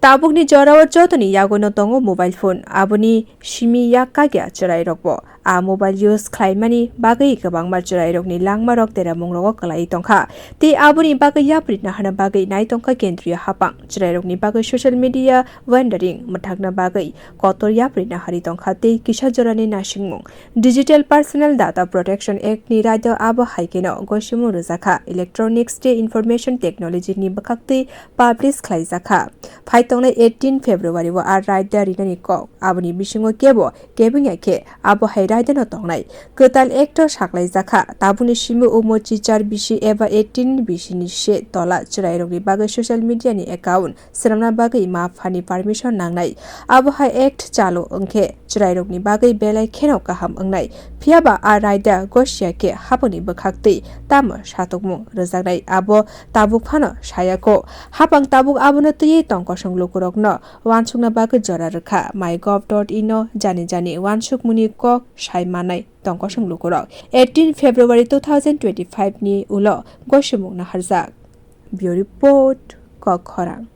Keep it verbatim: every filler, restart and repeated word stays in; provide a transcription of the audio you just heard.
Tabukni jorao jotoni yagono tongo mobile phone, aboni simi yak kagya chwrairokbo. A mobile use khlaimani bagwi kwbangma chwrairokni langmarok teramungrogo kwlaiwi tongkha. Tei aboni bagwi yapri naharna bagwi nai tongkha kendriya hapang. Chwrairokni bagwi social media wandering mwthakna bagwi kotor yapri naharwi tongkha tei kisa jorani nasingmung. Digital Personal Data Protection Act ni raida abo hai kheno gosimung rwjakha, Electronics tei Information Technology ni bwkhaktwi publish khlaijakha. Phai tongnai eighteen February o a raida rinani kok, aboni bisingo kebo kebengya khe abo hai raida no tongnai. Kwtal Act o saklaijakha, tabukni simi omo chichar bisi eba eighteen bisi ni se tola chwrairokni bagwi social media ni account swnamna bagwi ma phani permission nangnai. Abo hai Act chalu wngkhe chwrairokni bagwi belai kheno kaham wngnai. Phiyaba a raida gosia khe hapangni bwkhaktwi tamo satokmung rwjaknai abo tabuk phano sayako. Hapang tabuk abono twiwi tongkosong lukurokno wansukna bagwi jora rwkha. mygov dot in o jani jani wansukmungni kok sai manai tongkosong lukurok. eighteen February two thousand twenty-five ni ulo gosimung naharjak. Bureau Report, Kok Khorang.